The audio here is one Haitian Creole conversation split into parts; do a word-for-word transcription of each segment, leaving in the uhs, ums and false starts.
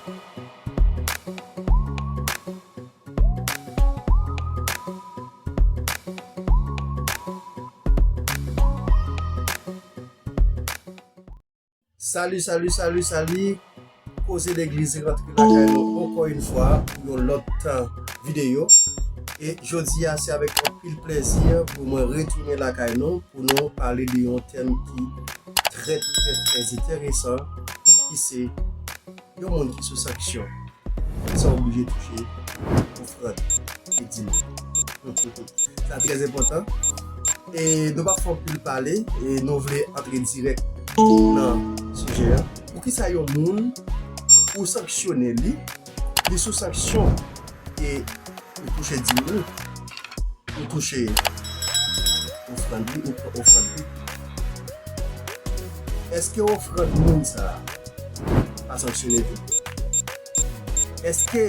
Sali, sali, sali, sali. Koze Legliz rantre lakay nou ankò yon fwa pou yon lòt tan videyo. E jodi a, se avèk anpil plèzi pou mwen retounen lakay nou pou nou pale de yon tèm ki trè, trè, trè enteresan, ki se yon moun ki sou sanksyon. Sa oblije touche ofrann e dim. Sa trè enpòtan. E nou pa fè anpil pale, e nou vle antre dirèk nan sijè a. Poukisa yon moun ou sanksyone li, li sou sanksyon e ou touche dim li, ou touche ofrann li, ou pran ofrann li? Èske ofrann moun sa a pa sanksyone tou? Èske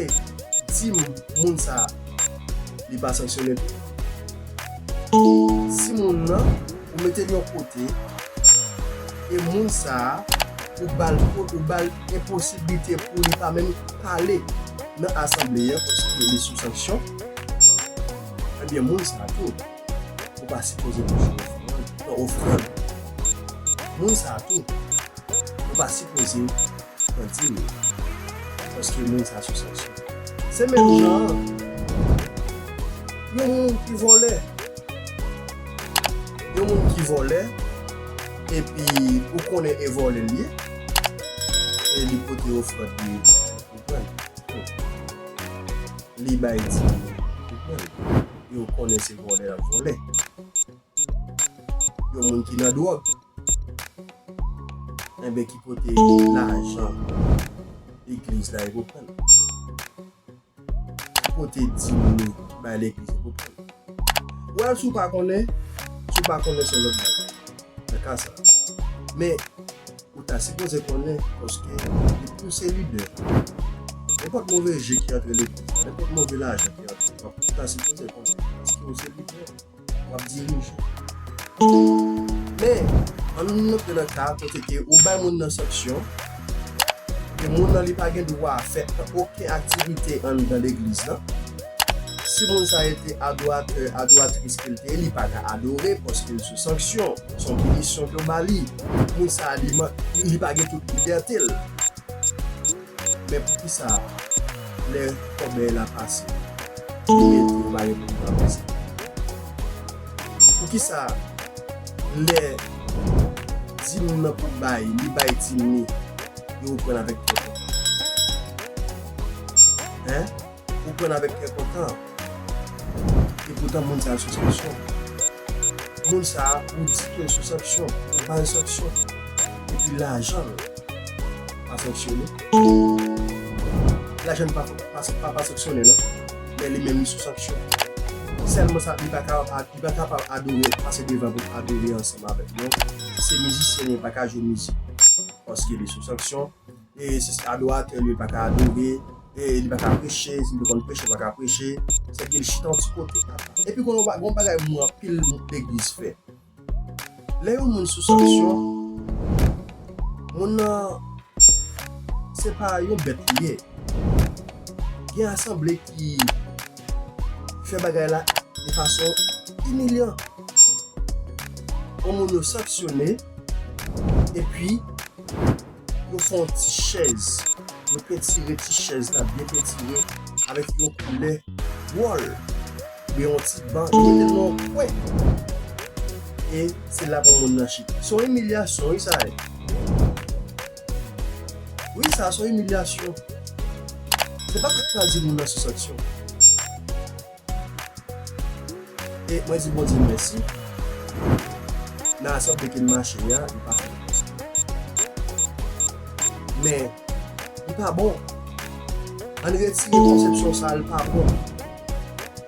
dim moun sa a, li pa sanksyone tou? Si moun nan, ou mete l yon kote, e moun sa a, ou ba l, ou ba l enposiblite pou li pa menm pale nan asanble a, paske li sou sanksyon, ebyen, moun sa a tou, ou pa sipoze touche ofrann, non, ofrann. Moun sa a tou, ou pa sipoze pran dim li, paske moun sa a sou sanksyon. Se menm jan an, yon moun ki vòlè, yon moun ki vòlè, epi ou konnen e vòlè l ye, e li pote ofrann li, ou pran l. Li bay dim li, ou pran l. E ou konnen se vòlè l ap vòlè. Yon moun ki nan dwòg, enben ki pote lajan legliz la, e pou pran l. Ki pote dim li bay legliz, e pou pran l. Well, si w pa konnen, si w pa konnen, se yon lòt bagay nan ka sa. Men, ou ta sipoze konnen, paske depi w se lidè, nenpòt move je ki antre legliz la, nenpòt move lajan ki antre, ou ta sipoze konnen, paske w se lidè. W ap dirije. Men, ann nou pran nan ka kote ke ou bay moun nan sanksyon, e moun nan li pa gen dwa fè okenn aktivite anndan legliz lan. Si moun sa a te adoratè, adoratris ke l te ye, li pa ka adore paske l sou sanksyon. Se yon pinisyon ke yo ba li. Moun sa a, li, li pa gen tout libète l. Men poukisa lè kòbèy la pase, li mete yo pa gen pou yo pase? Poukisa lè dim nan pou bay, li bay dim li, yo pran avèk kè kontan? Hein? Ou pran avèk kè kontan. Epoutan moun sa a sou sanksyon. Moun sa a, ou di ke l sou sanksyon, ou ba l sanksyon. Epi lajan l pa sanksyone. Lajan l pa, pa, pa, pa sanksyone, non. Men li menm li sou sanksyon. Sèlman sa, li pa ka, li pa kapab adore, pase devan pou adore ansanm avèk nou. Se mizisyen, li pa ka jwe mizik. Paske li sou sanksyon. E se adoratè li, li pa ka adore, e li pa ka preche, si li konn preche, li pa ka preche, sèke li chita yon ti kote apa. Epi konn yon ba-, yon bagay mwen anpil legliz fè. Lè yon moun sou sanksyon, moun nan, se pa yon bèt li ye. Gen asanble ki fè bagay la de fason imilyan. Yon moun yo sanksyone, epi yo fè yon ti chèz, yo pentire ti chèz la, byen pentire, avèk yon koulè dwòl, oubyen yon ti ban, yo mete l nan yon kwen. E se la pou moun nan chita. Se yon imilyasyon, wi, sa ye. Wi, sa, se yon imilyasyon. Se pa sa k pral di moun nan sou sanksyon. E mwen di Bondye mèsi. Nan asanble ke m mache a, li pa fè konsa. Men, li pa bon. Ann retire konsepsyon sa a, li pa bon.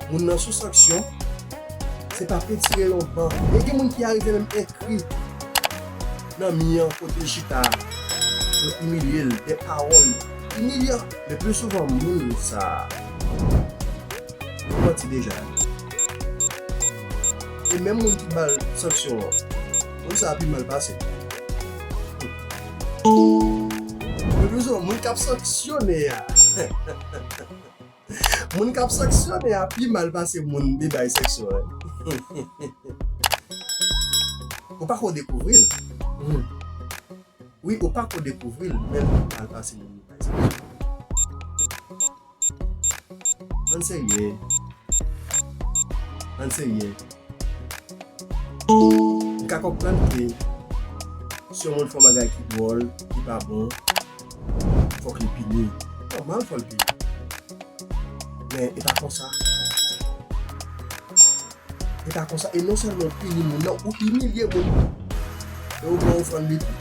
Moun nan sou sanksyon, se pa pentire yon ban. E gen moun ki arive menm ekri nan mi an kote l chita, yo imilye l, de pawòl imilyan. Le pli souvan, moun sa a, yo manti deja. E menm moun ki ba l sanksyon an, moun sa a pi mal pase. Le pli souvan, Moun k ap sanksyone a. Moun k ap sanksyone a pi mal pase moun li bay sanksyon an. Ou pa ko dekouvri l. Hmm. Wi, ou pa ko dekouvri l, men l pi mal pase moun li bay sanksyon. Ann serye. Ann serye. M ka konprann ke si yon moun fè yon bagay ki dwòl, ki pa bon, fòk li pini. Nòmal, fò l pini. Men e pa konsa. E pa konsa. E non sèlman ou pini moun nan, ou imilye moun nan. E ou pran ofrann li tou.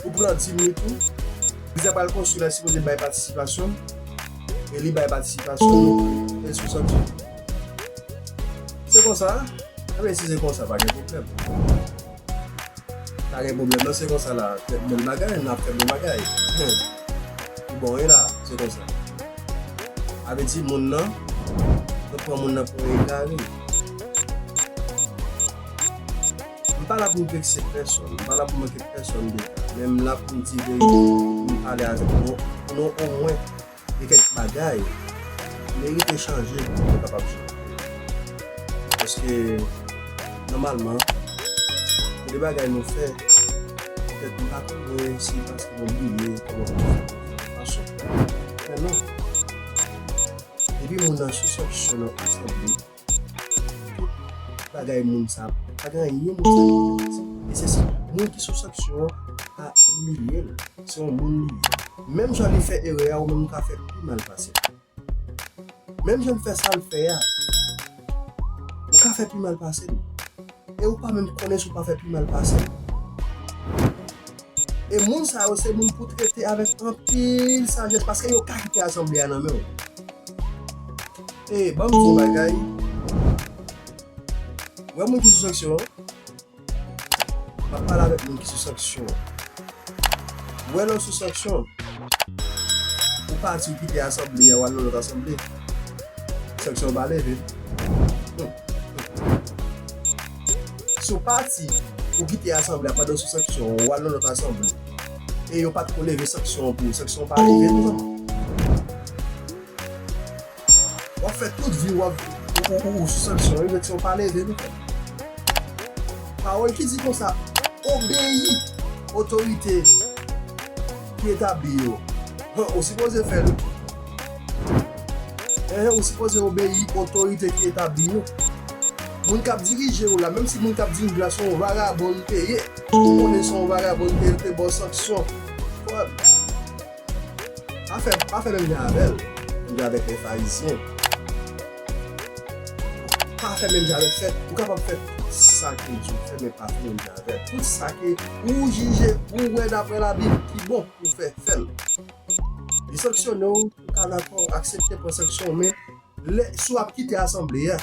Ou pran dim li tou. Plizyè pral konstwi la sipoze bay patisipasyon. E li bay patisipasyon nou. E sou sanksyon. Se konsa. Enben, si se konsa, pa gen pwoblèm. Pa gen pwoblèm. Non, se konsa la. Fè bèl bagay, n ap fè bon bagay. Bon, e la, se konsa. A vle di moun nan, nou pran moun nan pou yon egare. M pa la pou m vekse pèsonn, m pa la pou m manke pèsonn dega, men m la pou m di verite, pou m pale avèk nou, pou nou omwen gen kèk bagay ki merite chanje pou nou kapab chanje. Paske, nòmalman, gen de bagay nou fè, petèt nou pa konnen si paske nou bliye kòman pou nou fè fason. Men non. Depi moun nan sou sanksyon nan asanble, tout bagay moun sa pa gen anyen moun sa ki fè. E se si moun ki sou sanksyon an pa imilye l. Se yon moun li ye. Menm jan li fè erè a, ou menm ou ka fè pi mal pase l. Menm jan l fè sa l fè a, ou ka fè pi mal pase l. E ou pa menm konnen si w pa fè pi mal pase l. E moun sa yo se moun pou trete avèk anpil sajès paske yo ka kite asanble a nan men w. E ban m di w yon bagay. Ou wè moun ki sou sanksyon an? M ap pale avèk moun ki sou sanksyon an. Ou wè lè w sou sanksyon, ou pati, ou kite asanble a, w al nan lòt asanble. Sanksyon an pa leve. Si w pati, ou kite asanble a pandan w sou sanksyon, w al nan lòt asanble, e yo pa t ko leve sanksyon an pou ou, sanksyon an pa leve tou non. W ap fè tout vi w ap, ou, ou, ou, ou sou sanksyon, eleksyon pa leve non frè. Pawòl ki di konsa, obeyi otorite ki etabli yo. Hen, ou sipoze fè l. Hen, ou sipoze obeyi otorite ki etabli yo. Moun k ap dirije w la, menm si moun k ap dirije w la se yon vagabon li te ye, ou konnen se yon vagabon li te ye, li te ba w sanksyon. Frè m, pa fè, pa fè menm jan avè l, menm jan avèk lè farizyen. Pa fè menm jan avè l, fè, ou kapab fè tout sa ke Dye fè, men pa fè menm jan avè l. Tout sa ke ou jije, ou wè daprè Labib ki bon pou fè, fè l. Li sanksyone w, ou ka dakò, aksepte pran sanksyon, men lè, si w ap kite asanble a,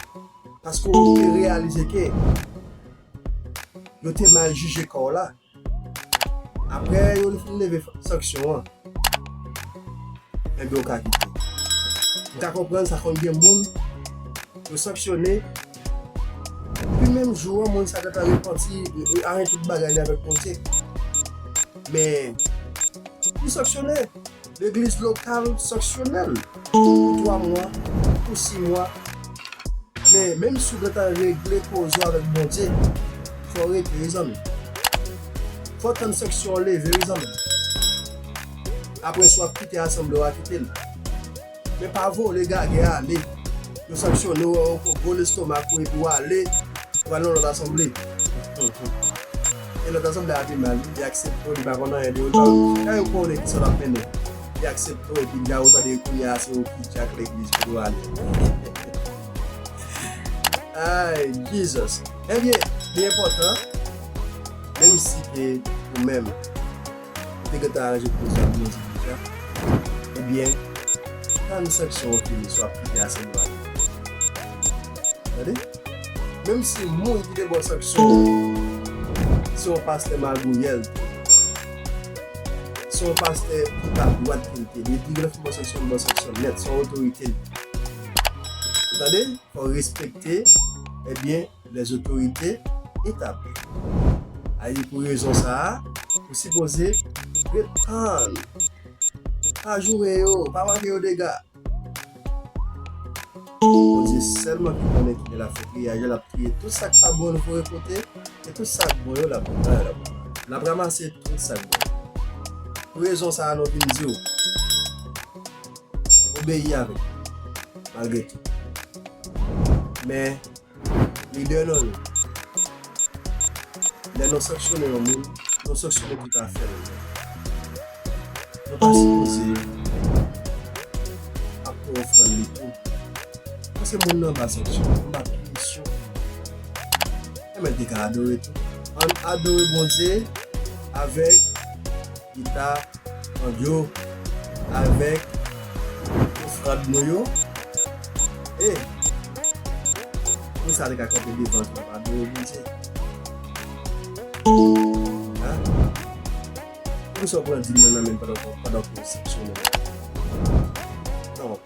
paske ou te reyalize ke yo te mal jije ka w la, apre yo fin leve sanksyon an, enben, ou ka kite. M ka konprann sa konn gen moun, yo sanksyone, epi menm jou an, moun sa gentan repanti, e, e, aranje tout bagay li avèk Bondye. Men, li sanksyone. Legliz lokal sanksyone l pou twa mwa, pou sis mwa. Men, menm si w gentan regle koze w avèk Bondye, fò w rete, wi zanmi. Fò w tann sanksyon an leve, wi zanmi. Apre sa, w ap kite asanble w a, kite l. Men pa vole, gage, ale. Yo sanksyone w, ou gwo lestomak ou, epi w ale. Ou al nan lòt asanble. E lòt asanble a pi mal, li aksepte w, li pa konn anyen de ou. Li pa, kay ou konnen kisa l ap mennen. Li aksepte w, epi dja ou tande kounye a se ou ki djak legliz pou ou ale. Ay, Jesus. Ebyen, li enpòtan, menm si ke ou menm, ou te gentan aranje pou sa pou nou di deja. Ebyen, tann sanksyon an fini, si w ap kite asanble a. Tande? Menm si moun ki te ba w sanksyon an, se yon pastè magouyè l te ye, se yon pastè ki pa dwat ke l te ye, depi lè l fin ba w sanksyon, l ba w sanksyon nèt, se yon otorite l ye. Ou tande? Fò w respekte, ebyen, les autorités établies. A di pou rezon sa a, ou sipoze Ret tann. Pa joure yo, pa manke yo dega. Bondye sèlman ki konnen kilè l ap fè triyaj la, l ap triye tout sa k pa bon, l voye kote, e tout sa k bon yo, l ap, l ap, l ap ranmase tout sa k bon. Pou rezon sa a, nou vin di w, obeyi avè l, malgre tou. Men, lidè nou yo, lè nou sanksyone yon moun, nou sanksyone tout afè l. Nou pa sipoze ap pran ofrann li tou. Paske moun nan anba sanksyon, anba pinisyon. E men te ka adore tou. Ann adore Bondye avèk gita, banjo, avèk ofrann nou yo. E, pou sa te ka kanpe devan tou, ap adore Bondye. Hein? Poukisa w pran dim nan nan men l pandan, pandan w sanksyone l? Non.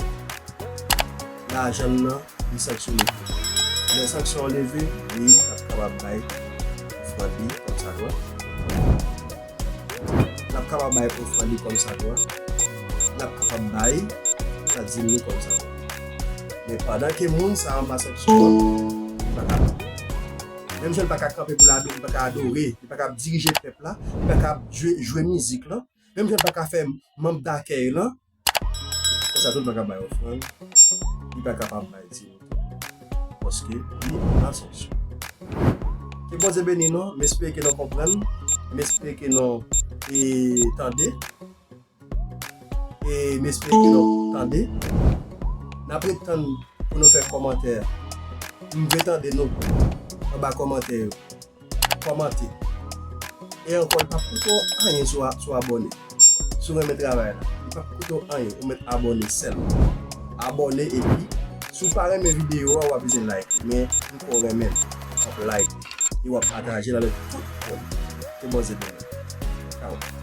Lajan l nan, li sanksyone tou. Lè sanksyon an leve, wi, l ap kapab bay ofrann li kòmsadwa. L ap kapab bay ofrann li kòmsadwa. L ap kapab bay ladim li kòmsadwa. Men pandan ke moun sa a anba sanksyon an, li pa ka. Menm jan l pa ka kanpe pou l adore, li pa ka adore, li pa ka dirije pèp la, li pa ka jwe, jwe mizik lan, menm jan l pa ka fè manm dakèy lan, konsa tou l pa ka bay ofrann, li pa kapab bay dim tou. Paske li anba sanksyon. Ke Bondye beni nou, m espere ke nou konprann, m espere ke nou, e, tande. E m espere ke nou tande. N ap ret tann pou nou fè kòmantè. M vle tande nou anba kòmantè yo. Kòmante. E ankò, li p ap koute w anyen si w a-, si w abòne. Si w renmen travay la, li p ap koute w anyen. Ou mèt abòne sèlman. Abòne epi, si w pa renmen videyo a, w pa bezwen like. Men, m kwè w renmen l. W ap like. E w ap pataje l avèk tout moun. Ke Bondye beni w. Tchaw.